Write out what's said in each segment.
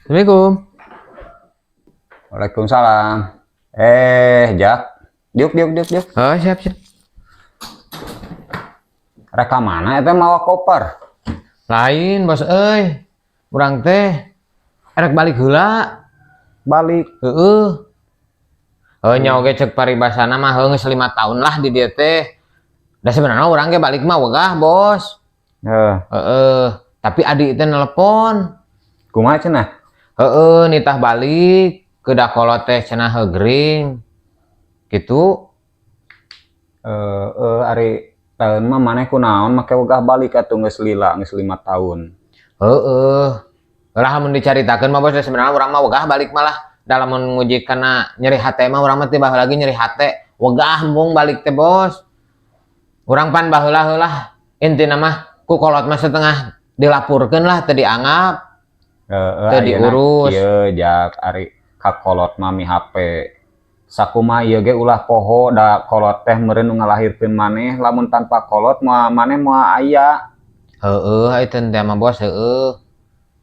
Assalamualaikum. Waalaikumsalam. Eh, Jak. Diuk, diuk, diuk, diuk. Oh, siap, siap. Rek ka mana eta mawa koper? Lain, Bos euy. Urang teh erek balik heula. Balik. Heeh. Heuh nya oge cek paribasana mah heuh geus 5 tahun lah di dieu teh. Da sebenarnya urang ge balik mah wegah, Bos. Heuh. Heeh. Tapi adik teh nelpon. Kumaha cenah? Heeh, nitah balik ke dakolot teh cenah heuh gering. Gitu. Eh, eh, ari taeun mah maneh kunaon make wegah balik atuh geus lila, geus 5 tahun. Heeh. Lah mun dicaritakeun mah, Bos, sebenarnya urang mah wegah balik malah dalam nguji kana nyeri hate mah urang mah teh baheula lagi nyeri hate. Wegah embung balik teh, Bos. Urang pan baheula heula intina mah ku kolot mah setengah dilapurkeun lah teu dianggap. Heeh, Teu ayeuna diurus. Kieu, Jak, ari ka kolot mah mi HP. Sakumaha ieu ge ulah poho da kolot teh meureun nu ngalahirkeun maneh, lamun tanpa kolot moal maneh moal aya. Heeh, eta teh mah, Bos, heeh.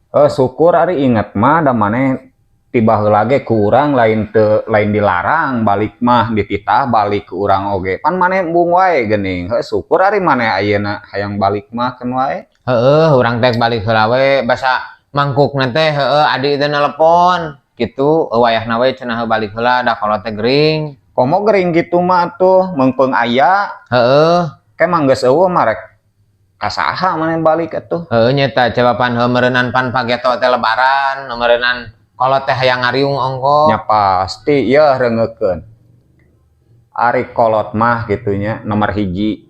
Eh, syukur ari inget mah, da maneh ti baheula ge ku urang lain teu lain dilarang balik mah, dititah balik ku urang oge. Pan maneh embung wae geuning. Heuh, syukur ari maneh ayeuna hayang balik mah keun wae. Heeh, urang teh balik heula we basa mangkukna teh heeh adi teh nelepon gitu, wayahna we cenah balik heula da kolot teh gering. Komo gering gitu mah atuh meungpeung aya. Heeh. Ke mah geus eueuh mah rek ka saha maneh balik atuh. Heeh, nyeta jawaban heuh meureunnan pan pageto teh lebaran, meureunnan kolot teh hayang ngariung ongko. Nya pasti yeuh reungeukeun. Ari kolot mah gitunya nomor hiji.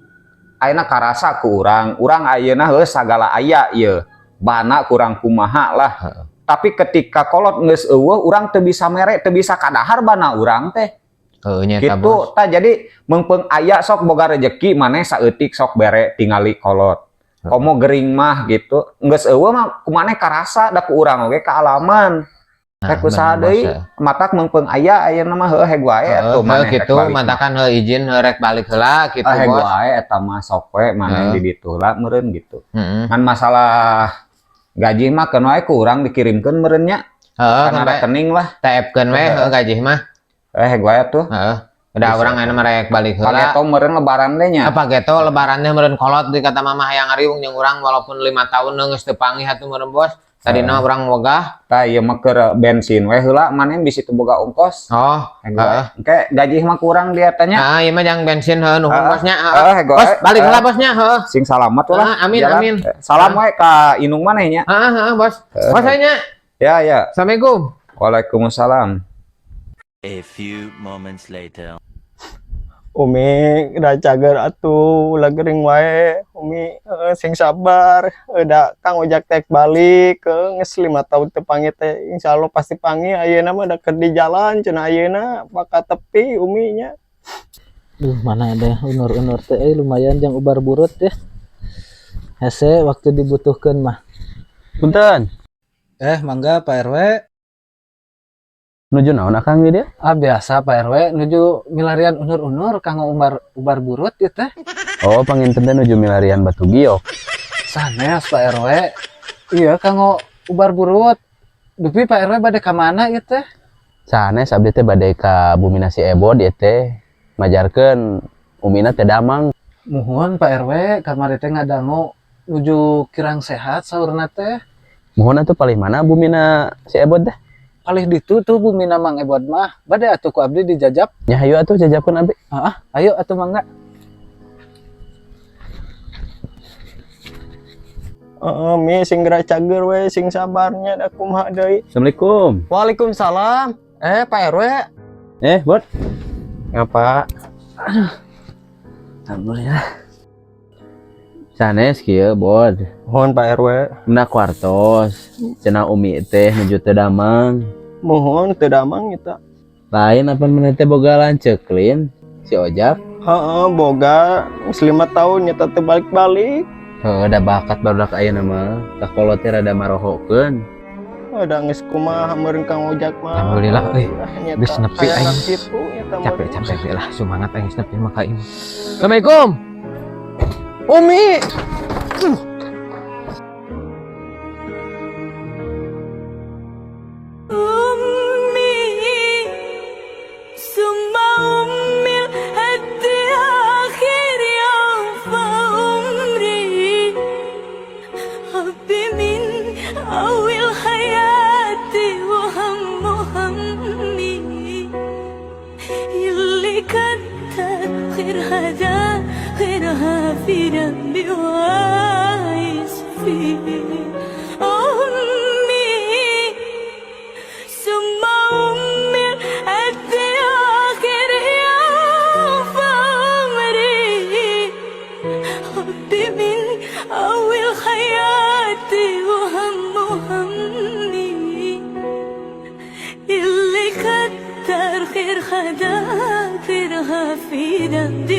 Ayeuna karasa ku urang, urang ayeuna heuh sagala aya ieu. Bana kurang kumaha lah. Heeh. Tapi ketika kolot geus eueuh urang teu bisa mere, teu bisa kadahar bana urang teh. Heeh, nyeta, Gitu Bos. Tah jadi meungpeung aya sok boga rejeki maneh saeutik sok bere tingali kolot. Komo gering mah gitu. Geus eueuh mah ku maneh karasa da ku urang oge kaalaman. Nah, Rek usaha bener, Bos, deui, heeh. matak meungpeung aya ayeuna mah heuh heg wae Heeh, atuh heuh maneh rek gitu, balik mah. Matakan heuh izin heuh rek balik heula gitu, Ah, heg Bos. Wae eta mah sok we maneh Heeh. di ditu lah meureun gitu. Heeh. Ngan masalah gaji mah keun wae ku urang dikirimkeun meureun nya Heeh, kana kan we rekening lah. TF-keun we heuh gaji mah. Eh, heg wae atuh. Heeh. Udah urang ayeuna mah rek balik heula. Pageto meureun lebaran teh nya. Apa geto lebarannya meureun kolot di kata mama hayang ngariung jeung urang walaupun 5 tahun geus teu panggih atuh meureun, Bos. Tadina urang wegah. Tah ieu mah keur bensin we heula maneh bisi teu boga ongkos. Oh, Heg wae. heeh. Engke gaji mah kurang dia tanya. Ah, ieu mah jang bensin heuh nuhun, Heeh. Bos nya. Heeh. Heeh, heg Bos, wae. balik heula, Bos nya, heuh. Sing salamat lah. Ah, amin, Jalan. amin. Eh, salam wae ka indung maneh nya. Heeh, heeh, Bos. Bos nya. Ya, ya. Assalamualaikum. Waalaikumsalam. A few moments later. Umi udah cager atuh ulah gering wae Umi, sing sabar. Da Kang Ojak tek balik ke geus 5 tahun teu panggih teh insyaallah pasti panggih ayeuna mah da keur di jalan cenah ayeuna bakal tepi Umi nya. Duh, mana ada unur-unur teh lumayan jang ubar burut ya. Hese waktu dibutuhkan mah. Punten, Eh, mangga, Pak RW. Nuju naon akang di dieu? Ah, biasa, Pak RW, nuju milarian unur-unur kanggo ubar ubar burut ieu teh. Oh, panginten teh nuju milarian batu giok. Sanes, Pak RW. Iya, kanggo ubar burut. Dupi Pak RW bade ka mana ieu teh? Sanes, abdi teh bade ka bumina si Ebod ieu teh. Majarkeun umina teh damang. Muhun, Pak RW, kamari teh ngadangu nuju kirang sehat saurna teh. Muhun atuh, palih mana bumina si Ebod teh? Palih ditu tuh bumina Mang Ebod mah. Bade atuh ku abdi dijajap. Nya hayu atuh jajapkeun abdi. Ah, ayo atuh mangga. Heeh, Mi, sing geura cager we, sing sabarnya da kumaha deui. Assalamualaikum. Waalaikumsalam. Eh, Pak RW. Eh, Bot. Ngapa? Alhamdulillah. Sanes kieu, Bod. Mohon, Pak RW. Mena kuartos. Cenah umi teh nuju teu damang. Mohon teu damang eta. Lain apa maneh teh boga lanceuk lin? Si Ojak. Heeh, boga geus 5 tahun nyata teu balik-balik. Heuh, da bakat barudak ayeuna mah. Ka kolot teh rada marohokeun. Udah geus kumaha meureun Kang Ojak mah. Alhamdulillah, euy. Nyata Geus nepi hayang aing. Kitu nyata meureun. Capek-capek lah semangat aing geus nepi mah ka imah. Assalamualaikum. Umi. في دمي وعايش فيه. أمي ثم أمي قد آخر يوم في عمري، حبي من أول حياتي وهم همي، اللي كتر خير خدا خيرها في دمي.